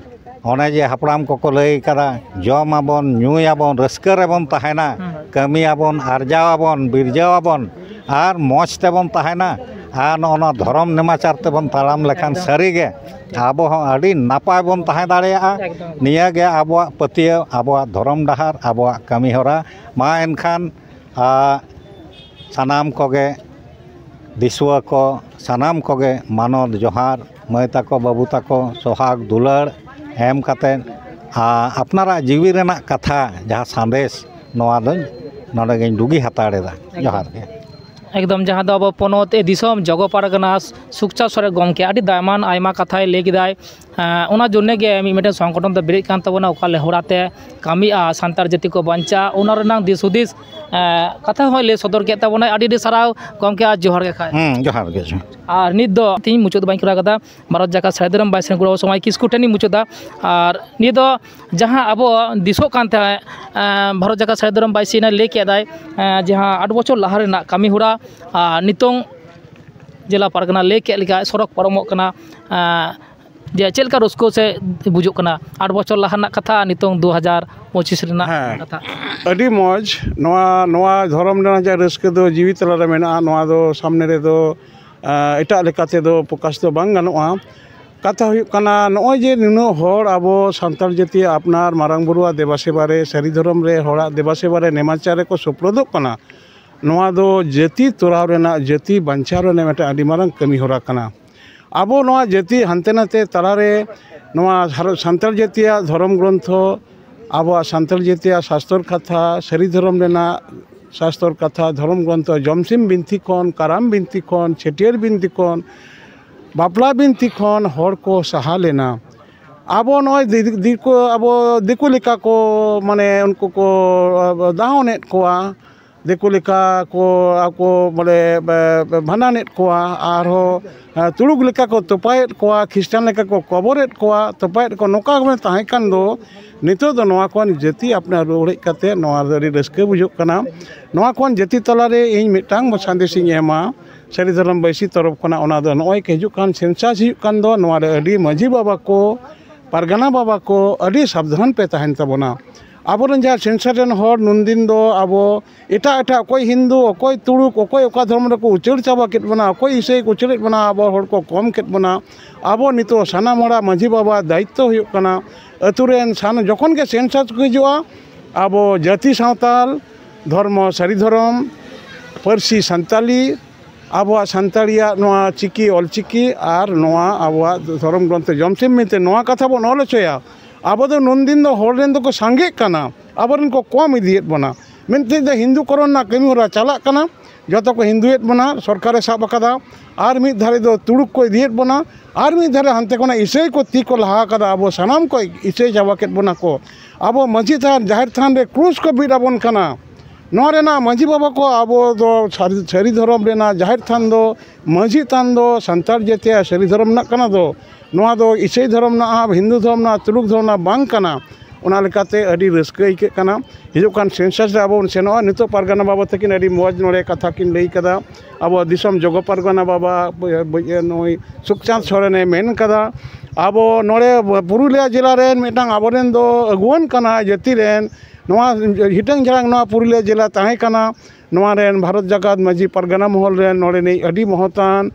ᱚᱱᱮ ᱡᱮ ᱦᱟᱯᱲᱟᱢ ᱠᱚᱠᱚ ᱞᱟᱹᱭ ᱠᱟᱫᱟ, ᱡᱚᱢ ᱟᱵᱚᱱ, ᱧᱩᱭᱟᱵᱚᱱ, ᱨᱟᱹᱥᱠᱟᱹ ᱨᱮᱵᱚᱱ ᱛᱟᱦᱮᱱᱟ, ᱦᱩᱸ᱾ ᱠᱟᱹᱢᱤᱭᱟᱵᱚᱱ, ᱟᱨᱡᱟᱣᱟᱵᱚᱱ, ᱵᱤᱨᱡᱟᱹᱣᱟᱵᱚᱱ ᱟᱨ ᱢᱚᱡᱽ ᱛᱮᱵᱚᱱ ᱛᱟᱦᱮᱱᱟ᱾ ᱟᱨ ᱱᱚᱜᱼᱚ ᱱᱚᱣᱟ ᱫᱷᱚᱨᱚᱢ ᱱᱮᱢᱟᱪᱟᱨ ᱛᱮᱵᱚᱱ ᱛᱟᱲᱟᱢ ᱞᱮᱠᱷᱟᱱ ᱮᱠᱫᱚᱢ᱾ ᱥᱟᱹᱨᱤᱜᱮ ᱟᱵᱚ ᱦᱚᱸ ᱟᱹᱰᱤ ᱱᱟᱯᱟᱭ ᱵᱚᱱ ᱛᱟᱦᱮᱸ ᱫᱟᱲᱮᱭᱟᱜᱼᱟ᱾ ᱮᱠᱫᱚᱢ᱾ ᱱᱤᱭᱟᱹᱜᱮ ᱟᱵᱚᱣᱟᱜ ᱯᱟᱹᱛᱭᱟᱹᱣ, ᱟᱵᱚᱣᱟᱜ ᱫᱷᱚᱨᱚᱢ ᱰᱟᱦᱟᱨ, ᱟᱵᱚᱣᱟᱜ ᱠᱟᱹᱢᱤ ᱦᱚᱨᱟ᱾ ᱢᱟ ᱮᱱᱠᱷᱟᱱ, ᱟ, ᱥᱟᱱᱟᱢ ᱠᱚᱜᱮ ᱫᱤᱥᱩᱣᱟᱹ ᱠᱚ, ᱥᱟᱱᱟᱢ ᱠᱚᱜᱮ ᱢᱟᱱᱚᱛ ᱡᱚᱦᱟᱨ, ᱢᱟᱹᱭ ᱛᱟᱠᱚ, ᱵᱟᱹᱵᱩ ᱛᱟᱠᱚ, ᱥᱚᱦᱟᱜᱽ ᱫᱩᱞᱟᱹᱲ ᱮᱢ ᱠᱟᱛᱮᱫ, ᱟ, ᱟᱯᱱᱟᱨᱟᱜ ᱡᱤᱣᱤ ᱨᱮᱱᱟᱜ ᱠᱟᱛᱷᱟ, ᱡᱟᱦᱟᱸ ᱥᱟᱸᱫᱮᱥ, ᱱᱚᱣᱟ ᱫᱚᱧ ᱱᱚᱰᱮ ᱜᱤᱧ ᱰᱩᱜᱤ ᱦᱟᱛᱟᱲ ᱮᱫᱟ᱾ ᱮᱠᱫᱚᱢ᱾ ᱡᱚᱦᱟᱨ ᱜᱮ᱾ ᱮᱠᱫᱚᱢ, ᱡᱟᱦᱟᱸ ᱫᱚ ᱟᱵᱚ ᱯᱚᱱᱚᱛ, ᱮ, ᱫᱤᱥᱚᱢ, ᱡᱚᱜᱚ ᱯᱟᱨᱜᱟᱱᱟ ᱥᱩᱠᱪᱟᱸᱫᱽ ᱥᱚᱨᱮᱱ ᱜᱚᱢᱠᱮ ᱟᱹᱰᱤ ᱫᱟᱭᱢᱟᱱ ᱟᱭᱢᱟ ᱠᱟᱛᱷᱟᱭ ᱞᱟᱹᱭ ᱠᱮᱫᱟᱭ᱾ ᱮᱸ, ᱚᱱᱟ ᱡᱚᱱᱱᱮ ᱜᱮ ᱢᱤᱫ ᱢᱤᱫᱴᱮᱱ ᱥᱚᱝᱜᱚᱴᱷᱚᱱ ᱫᱚ ᱵᱮᱨᱮᱫ ᱠᱟᱱ ᱛᱟᱵᱚᱱᱟ, ᱚᱠᱟ ᱞᱮᱦᱚᱲᱟ ᱛᱮ ᱠᱟᱹᱢᱤᱜᱼᱟ, ᱥᱟᱱᱛᱟᱲ ᱡᱟᱹᱛᱤ ᱠᱚ ᱵᱟᱧᱪᱟᱜᱼᱟ, ᱚᱱᱟ ᱨᱮᱱᱟᱝ ᱫᱤᱥ ᱦᱩᱫᱤᱥ, ᱮᱸ, ᱠᱟᱛᱷᱟ ᱦᱚᱸᱭ ᱞᱟᱹᱭ ᱥᱚᱫᱚᱨ ᱠᱮᱫ ᱛᱟᱵᱚᱱᱟᱭ᱾ ᱟᱹᱰᱤ ᱟᱹᱰᱤ ᱥᱟᱨᱦᱟᱣ ᱜᱚᱢᱠᱮ, ᱟᱨ ᱡᱚᱦᱟᱨ ᱜᱮ ᱠᱷᱟᱡ᱾ ᱦᱩᱸ, ᱡᱚᱦᱟᱨ ᱜᱮ, ᱡᱚᱦᱟᱨ᱾ ᱟᱨ ᱱᱤᱛ ᱫᱚ ᱛᱤᱦᱤᱧ ᱢᱩᱪᱟᱹᱫ ᱫᱚ ᱵᱟᱹᱧ ᱠᱚᱨᱟᱣ ᱠᱟᱫᱟ, ᱵᱷᱟᱨᱚᱛ ᱡᱟᱠᱟᱛ ᱥᱟᱹᱨᱤ ᱫᱷᱚᱨᱚᱢ ᱵᱟᱭᱥᱤ ᱨᱮᱱ ᱜᱚᱲᱚ ᱥᱚᱢᱟᱡᱽ ᱠᱤᱥᱠᱩ ᱴᱷᱮᱱᱤᱧ ᱢᱩᱪᱟᱹᱫᱟ᱾ ᱟᱨ ᱱᱤᱭᱟᱹ ᱫᱚ ᱡᱟᱦᱟᱸ ᱟᱵᱚ ᱫᱤᱥᱚᱜ ᱠᱟᱱ ᱛᱟᱦᱮᱸᱫ, ᱮᱸ, ᱵᱷᱟᱨᱚᱛ ᱡᱟᱠᱟᱛ ᱥᱟᱹᱨᱤ ᱫᱷᱚᱨᱚᱢ ᱵᱟᱭᱥᱤ ᱞᱟᱹᱭ ᱠᱮᱫᱟᱭ, ᱮᱸ, ᱡᱟᱦᱟᱸ ᱟᱴ ᱵᱚᱪᱷᱚᱨ ᱞᱟᱦᱟ ᱨᱮᱱᱟᱜ ᱠᱟᱹᱢᱤ ᱦᱚᱨᱟ, ᱟᱨ ᱱᱤᱛᱚᱝ ᱡᱮᱞᱟ ᱯᱟᱨᱜᱟᱱᱟ ᱞᱟᱹᱭ ᱠᱮᱫ ᱞᱮᱠᱟ ᱥᱚᱲᱚᱠ ᱯᱟᱨᱚᱢᱚᱜ ᱠᱟᱱᱟ, ᱮᱸ, ᱡᱮ ᱪᱮᱫ ᱞᱮᱠᱟ ᱨᱟᱹᱥᱠᱟᱹ ᱥᱮ ᱵᱩᱡᱩᱜ ᱠᱟᱱᱟ ᱟᱴ ᱵᱚᱪᱷᱚᱨ ᱞᱟᱦᱟ ᱨᱮᱱᱟᱜ ᱠᱟᱛᱷᱟ ᱟᱨ ᱱᱤᱛᱚᱝ ᱫᱩ ᱦᱟᱡᱟᱨ ᱯᱚᱸᱪᱤᱥ ᱨᱮᱱᱟᱜ ᱦᱮᱸ᱾ ᱠᱟᱛᱷᱟ? ᱟᱹᱰᱤ ᱢᱚᱡᱽ᱾ ᱱᱚᱣᱟ, ᱱᱚᱣᱟ ᱫᱷᱚᱨᱚᱢ ᱨᱮᱱᱟᱜ ᱡᱟᱦᱟᱸ ᱨᱟᱹᱥᱠᱟᱹ ᱫᱚ ᱡᱤᱣᱤ ᱛᱟᱞᱟ ᱨᱮ ᱢᱮᱱᱟᱜᱼᱟ, ᱱᱚᱣᱟ ᱫᱚ ᱥᱟᱢᱱᱮ ᱨᱮᱫᱚ, ᱮᱸ, ᱮᱴᱟᱜ ᱞᱮᱠᱟ ᱛᱮᱫᱚ ᱯᱨᱚᱠᱟᱥ ᱫᱚ ᱵᱟᱝ ᱜᱟᱱᱚᱜᱼᱟ᱾ ᱠᱟᱛᱷᱟ ᱦᱩᱭᱩᱜ ᱠᱟᱱᱟ, ᱱᱚᱜᱼᱚᱭ ᱡᱮ ᱱᱩᱱᱟᱹᱜ ᱦᱚᱲ ᱟᱵᱚ ᱥᱟᱱᱛᱟᱲ ᱡᱟᱹᱛᱤᱭᱟᱜ ᱟᱯᱱᱟᱨ ᱢᱟᱨᱟᱝ ᱵᱩᱨᱩᱣᱟᱜ ᱫᱮᱵᱟ ᱥᱮᱵᱟ ᱨᱮ, ᱥᱟᱹᱨᱤ ᱫᱷᱚᱨᱚᱢ ᱨᱮ, ᱦᱚᱲᱟᱜ ᱫᱮᱵᱟ ᱥᱮᱵᱟ ᱨᱮ, ᱱᱮᱢᱟᱪᱟᱨ ᱨᱮᱠᱚ ᱥᱩᱯᱨᱚᱫᱚᱜ ᱠᱟᱱᱟ, ᱱᱚᱣᱟ ᱫᱚ ᱡᱟᱹᱛᱤ ᱛᱚᱨᱟᱣ ᱨᱮᱱᱟᱜ, ᱡᱟᱹᱛᱤ ᱵᱟᱧᱪᱟᱣ ᱨᱮᱱᱟᱜ ᱢᱤᱫᱴᱟᱝ ᱟᱹᱰᱤ ᱢᱟᱨᱟᱝ ᱠᱟᱹᱢᱤ ᱦᱚᱨᱟ ᱠᱟᱱᱟ᱾ ᱟᱵᱚ ᱱᱚᱣᱟ ᱡᱟᱹᱛᱤ ᱦᱟᱱᱛᱮ ᱱᱟᱛᱮ ᱛᱟᱞᱟᱨᱮ ᱱᱚᱣᱟ ᱥᱟᱨ-, ᱥᱟᱱᱛᱟᱲ ᱡᱟᱹᱛᱤᱭᱟᱜ ᱫᱷᱚᱨᱚᱢ ᱜᱨᱚᱱᱛᱷᱚ, ᱟᱵᱚᱣᱟᱜ ᱥᱟᱱᱛᱟᱲ ᱡᱟᱹᱛᱤᱭᱟᱜ ᱥᱟᱥᱛᱚᱨ ᱠᱟᱛᱷᱟ, ᱥᱟᱹᱨᱤ ᱫᱷᱚᱨᱚᱢ ᱨᱮᱱᱟᱜ ᱥᱟᱥᱛᱚᱨ ᱠᱟᱛᱷᱟ, ᱫᱷᱚᱨᱚᱢ ᱜᱨᱚᱱᱛᱷᱚ, ᱡᱚᱢᱥᱤᱢ ᱵᱤᱱᱛᱤ ᱠᱷᱚᱱ, ᱠᱟᱨᱟᱢ ᱵᱤᱱᱛᱤ ᱠᱷᱚᱱ, ᱪᱷᱟᱹᱴᱭᱟᱹᱨ ᱵᱤᱱᱛᱤ ᱠᱷᱚᱱ, ᱵᱟᱯᱞᱟ ᱵᱤᱱᱛᱤ ᱠᱷᱚᱱ ᱦᱚᱲ ᱠᱚ ᱥᱟᱦᱟ ᱞᱮᱱᱟ᱾ ᱟᱵᱚ ᱱᱚᱜᱼᱚᱭ ᱫᱤ-, ᱫᱤᱠᱩ, ᱟᱵᱚ ᱫᱤᱠᱩ ᱞᱮᱠᱟ ᱠᱚ, ᱢᱟᱱᱮ, ᱩᱱᱠᱩ ᱠᱚ, ᱟ, ᱫᱟᱦᱚᱱᱮᱫ ᱠᱚᱣᱟ, ᱫᱤᱠᱩ ᱞᱮᱠᱟ ᱠᱚ ᱟᱠᱚ, ᱵᱚᱞᱮ, ᱵᱮ-, ᱵᱮ-, ᱵᱷᱟᱸᱰᱟᱱᱮᱫ ᱠᱚᱣᱟ, ᱟᱨᱦᱚᱸ, ᱟ, ᱛᱩᱲᱩᱠ ᱞᱮᱠᱟ ᱠᱚ ᱛᱚᱯᱟᱭᱮᱫ ᱠᱚᱣᱟ, ᱠᱷᱨᱤᱥᱴᱟᱱ ᱞᱮᱠᱟ ᱠᱚ ᱠᱚᱵᱚᱨᱮᱫ ᱠᱚᱣᱟ, ᱛᱚᱯᱟᱭᱮᱫ ᱠᱚᱣᱟ, ᱱᱚᱝᱠᱟ ᱠᱚ ᱛᱟᱦᱮᱸ ᱠᱟᱱ ᱫᱚ, ᱱᱤᱛᱚᱜ ᱫᱚ ᱱᱚᱣᱟ ᱠᱷᱚᱱ ᱡᱟᱹᱛᱤ ᱟᱯᱱᱟᱨ ᱨᱩᱣᱟᱹᱲ ᱦᱮᱡ ᱠᱟᱛᱮ ᱱᱚᱣᱟ ᱨᱮ ᱟᱹᱰᱤ ᱨᱟᱹᱥᱠᱟᱹ ᱵᱩᱡᱷᱟᱹᱜ ᱠᱟᱱᱟ᱾ ᱱᱚᱣᱟ ᱠᱷᱚᱱ ᱡᱟᱹᱛᱤ ᱛᱟᱞᱟᱨᱮ ᱤᱧ ᱢᱤᱫᱴᱟᱝ ᱥᱟᱸᱫᱮᱥ ᱤᱧ ᱮᱢᱟ ᱥᱟᱹᱨᱤ ᱫᱷᱚᱨᱚᱢ ᱵᱟᱹᱭᱥᱤ ᱛᱚᱨᱚᱯ ᱠᱷᱚᱱᱟᱜ, ᱚᱱᱟ ᱫᱚ ᱱᱚᱜᱼᱚᱭ ᱦᱤᱡᱩᱜ ᱠᱟᱱ ᱥᱮᱱᱥᱟᱥ ᱦᱩᱭᱩᱜ ᱠᱟᱱ ᱫᱚ, ᱱᱚᱣᱟ ᱨᱮ ᱟᱹᱰᱤ ᱢᱟᱹᱡᱷᱤ ᱵᱟᱵᱟ ᱠᱚ, ᱯᱟᱨᱜᱟᱱᱟ ᱵᱟᱵᱟ ᱠᱚ, ᱟᱹᱰᱤ ᱥᱟᱵᱫᱷᱟᱱ ᱯᱮ ᱛᱟᱦᱮᱱ ᱛᱟᱵᱚᱱᱟ᱾ ᱟᱵᱚᱨᱮᱱ ᱡᱟᱦᱟᱸ ᱥᱮᱱᱥᱟᱥ ᱨᱮᱱ ᱦᱚᱲ ᱱᱩᱱᱫᱤᱱ ᱫᱚ ᱟᱵᱚ ᱮᱴᱟᱜ ᱮᱴᱟᱜ, ᱚᱠᱚᱭ ᱦᱤᱱᱫᱩ, ᱚᱠᱚᱭ ᱛᱩᱲᱩᱠ, ᱚᱠᱚᱭ ᱚᱠᱟ ᱫᱷᱚᱨᱚᱢ ᱨᱮᱠᱚ ᱩᱪᱟᱹᱲ ᱪᱟᱵᱟ ᱠᱮᱫ ᱵᱚᱱᱟ, ᱚᱠᱚᱭ ᱤᱥᱟᱹᱭ ᱠᱚ ᱩᱪᱟᱹᱲᱮᱫ ᱵᱚᱱᱟ, ᱟᱵᱚ ᱦᱚᱲ ᱠᱚ ᱠᱚᱢ ᱠᱮᱫ ᱵᱚᱱᱟ᱾ ᱟᱵᱚ ᱱᱤᱛᱚᱜ ᱥᱟᱱᱟᱢ ᱦᱚᱲᱟᱜ ᱢᱟᱹᱡᱷᱤ ᱵᱟᱵᱟ ᱫᱟᱭᱤᱛᱛᱚ ᱦᱩᱭᱩᱜ ᱠᱟᱱᱟ, ᱟᱹᱛᱩ ᱨᱮᱱ ᱥᱟᱱ-, ᱡᱚᱠᱷᱚᱱ ᱜᱮ ᱥᱮᱱᱥᱟᱥ ᱠᱚ ᱦᱤᱡᱩᱜᱼᱟ, ᱟᱵᱚ ᱡᱟᱹᱛᱤ ᱥᱟᱶᱛᱟᱞ, ᱫᱷᱚᱨᱢᱚ ᱥᱟᱹᱨᱤ ᱫᱷᱚᱨᱚᱢ, ᱯᱟᱹᱨᱥᱤ ᱥᱟᱱᱛᱟᱞᱤ, ᱟᱵᱚᱣᱟᱜ ᱥᱟᱱᱛᱟᱲᱤᱭᱟᱜ ᱱᱚᱣᱟ ᱪᱤᱠᱤ, ᱚᱞᱪᱤᱠᱤ ᱟᱨ ᱱᱚᱣᱟ ᱟᱵᱚᱣᱟᱜ ᱫᱷᱚᱨᱚᱢ ᱜᱨᱚᱱᱛᱷᱚ ᱡᱚᱢᱥᱤᱢ ᱵᱤᱱᱛᱤ, ᱱᱚᱣᱟ ᱠᱟᱛᱷᱟ ᱵᱚᱱ ᱚᱞ ᱦᱚᱪᱚᱭᱟ᱾ ᱟᱵᱚ ᱫᱚ ᱱᱩᱱᱫᱤᱱ ᱫᱚ ᱦᱚᱲ ᱨᱮᱱ ᱫᱚᱠᱚ ᱥᱟᱸᱜᱮᱜ ᱠᱟᱱᱟ, ᱟᱵᱚᱨᱮᱱ ᱠᱚ ᱠᱚᱢ ᱤᱫᱤᱭᱮᱫ ᱵᱚᱱᱟ᱾ ᱢᱮᱱᱛᱮ ᱫᱚ ᱦᱤᱱᱫᱩ ᱠᱚᱨᱚᱱ ᱨᱮᱱᱟᱜ ᱠᱟᱹᱢᱤ ᱦᱚᱨᱟ ᱪᱟᱞᱟᱜ ᱠᱟᱱᱟ, ᱡᱚᱛᱚ ᱠᱚ ᱦᱤᱱᱫᱩᱭᱮᱫ ᱵᱚᱱᱟ, ᱥᱚᱨᱠᱟᱨᱮ ᱥᱟᱵ ᱟᱠᱟᱫᱟ᱾ ᱟᱨ ᱢᱤᱫ ᱫᱷᱟᱨᱮ ᱫᱚ ᱛᱩᱲᱩᱠ ᱠᱚ ᱤᱫᱤᱭᱮᱫ ᱵᱚᱱᱟ, ᱟᱨ ᱢᱤᱫ ᱫᱷᱟᱨᱮ ᱦᱟᱱᱛᱮ ᱠᱷᱚᱱᱟᱜ ᱤᱥᱟᱹᱭ ᱠᱚ ᱛᱤ ᱠᱚ ᱞᱟᱦᱟ ᱟᱠᱟᱫᱟ, ᱟᱵᱚ ᱥᱟᱱᱟᱢ ᱠᱚ ᱤᱥᱟᱹᱭ ᱪᱟᱵᱟ ᱠᱮᱫ ᱵᱚᱱᱟ ᱠᱚ᱾ ᱟᱵᱚ ᱢᱟᱹᱡᱷᱤ ᱛᱷᱟᱱ, ᱡᱟᱦᱮᱨ ᱛᱷᱟᱱ ᱨᱮ ᱠᱨᱩᱥ ᱠᱚ ᱵᱤᱫ ᱟᱵᱚᱱ ᱠᱟᱱᱟ᱾ ᱱᱚᱣᱟ ᱨᱮᱱᱟᱜ ᱢᱟᱹᱡᱷᱤ ᱵᱟᱵᱟ ᱠᱚ, ᱟᱵᱚ ᱫᱚ ᱥᱟᱹᱨᱤ, ᱥᱟᱹᱨᱤ ᱫᱷᱚᱨᱚᱢ ᱨᱮᱱᱟᱜ ᱡᱟᱦᱮᱨ ᱛᱷᱟᱱ ᱫᱚ, ᱢᱟᱹᱡᱷᱤ ᱛᱷᱟᱱ ᱫᱚ ᱥᱟᱱᱛᱟᱲ ᱡᱟᱹᱛᱤᱭᱟᱜ ᱥᱟᱹᱨᱤ ᱫᱷᱚᱨᱚᱢ ᱨᱮᱱᱟᱜ ᱠᱟᱱᱟ ᱫᱚ᱾ ᱱᱚᱣᱟ ᱫᱚ ᱤᱥᱟᱹᱭ ᱫᱷᱚᱨᱚᱢ ᱨᱮᱱᱟᱜ, ᱦᱤᱱᱫᱩ ᱫᱷᱚᱨᱚᱢ ᱨᱮᱱᱟᱜ, ᱛᱩᱲᱩᱠ ᱫᱷᱚᱨᱚᱢ ᱨᱮᱱᱟᱜ ᱵᱟᱝ ᱠᱟᱱᱟ᱾ ᱚᱱᱟ ᱞᱮᱠᱟᱛᱮ ᱟᱹᱰᱤ ᱨᱟᱹᱥᱠᱟᱹ ᱟᱹᱭᱠᱟᱹᱜ ᱠᱟᱱᱟ᱾ ᱦᱤᱡᱩᱜ ᱠᱟᱱ ᱥᱮᱱᱥᱟᱥ ᱨᱮ ᱟᱵᱚ ᱵᱚᱱ ᱥᱮᱱᱚᱜᱼᱟ᱾ ᱱᱤᱛᱚᱜ ᱯᱟᱨᱜᱟᱱᱟ ᱵᱟᱵᱟ ᱛᱟᱹᱠᱤᱱ ᱟᱹᱰᱤ ᱢᱚᱡᱽ ᱱᱚᱰᱮ ᱠᱟᱛᱷᱟ ᱠᱤᱱ ᱞᱟᱹᱭ ᱠᱟᱫᱟ᱾ ᱟᱵᱚ ᱫᱤᱥᱚᱢ ᱡᱚᱜᱚ ᱯᱟᱨᱜᱟᱱᱟ ᱵᱟᱵᱟ, ᱵᱚ-, ᱵᱚ-, ᱱᱩᱭ ᱥᱩᱠᱪᱟᱸᱫᱽ ᱥᱚᱨᱮᱱᱮ ᱢᱮᱱ ᱠᱟᱫᱟ᱾ ᱟᱵᱚ ᱱᱚᱰᱮ ᱯᱩᱨᱩᱞᱤᱭᱟᱹ ᱡᱮᱞᱟ ᱨᱮᱱ ᱢᱤᱫᱴᱟᱝ ᱟᱵᱚᱨᱮᱱ ᱫᱚ ᱟᱹᱜᱩᱣᱟᱹᱱ ᱠᱟᱱᱟᱭ ᱡᱟᱹᱛᱤ ᱨᱮᱱ, ᱱᱚᱣᱟ ᱦᱤᱴᱟᱹᱝ ᱡᱷᱟᱲᱟᱝ ᱱᱚᱣᱟ ᱯᱩᱨᱩᱞᱤᱭᱟᱹ ᱡᱮᱞᱟ ᱛᱟᱦᱮᱸ ᱠᱟᱱᱟ᱾ ᱱᱚᱣᱟ ᱨᱮᱱ ᱵᱷᱟᱨᱚᱛ ᱡᱟᱠᱟᱛ ᱢᱟᱹᱡᱷᱤ ᱯᱟᱨᱜᱟᱱᱟ ᱢᱚᱦᱚᱞ ᱨᱮᱱ ᱱᱚᱰᱮᱱᱤᱡ ᱟᱹᱰᱤ ᱢᱚᱦᱚᱛᱟᱱ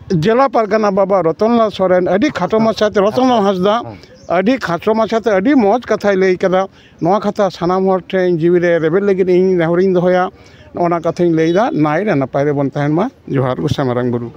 ᱡᱮᱞᱟ ᱯᱟᱨᱜᱟᱱᱟ ᱵᱟᱵᱟ ᱨᱚᱛᱚᱱᱞᱟᱞ ᱥᱚᱨᱮᱱ, ᱟᱹᱰᱤ ᱠᱷᱟᱴᱚ ᱢᱟᱪᱷᱟᱛᱮ, ᱨᱚᱛᱚᱱᱞᱟᱞ ᱦᱟᱸᱥᱫᱟ, ᱟᱹᱰᱤ ᱠᱷᱟᱴᱚ ᱢᱟᱪᱷᱟᱛᱮ ᱟᱹᱰᱤ ᱢᱚᱡᱽ ᱠᱟᱛᱷᱟᱭ ᱞᱟᱹᱭ ᱠᱟᱫᱟ᱾ ᱱᱚᱣᱟ ᱠᱟᱛᱷᱟ ᱥᱟᱱᱟᱢ ᱦᱚᱲ ᱴᱷᱮᱱ ᱡᱤᱣᱤ ᱨᱮ ᱨᱮᱵᱮᱫ ᱞᱟᱹᱜᱤᱫ ᱤᱧ ᱱᱮᱦᱚᱨᱤᱧ ᱫᱚᱦᱚᱭᱟ᱾ ᱱᱚᱜᱼᱚ ᱱᱟ ᱠᱟᱛᱷᱟᱧ ᱞᱟᱹᱭᱫᱟ᱾ ᱱᱟᱭ ᱨᱮ ᱱᱟᱯᱟᱭ ᱨᱮᱵᱚᱱ ᱛᱟᱦᱮᱱ ᱢᱟ᱾ ᱡᱚᱦᱟᱨ, ᱜᱚᱸᱥᱟᱭ ᱢᱟᱨᱟᱝ ᱵᱩᱨᱩ᱾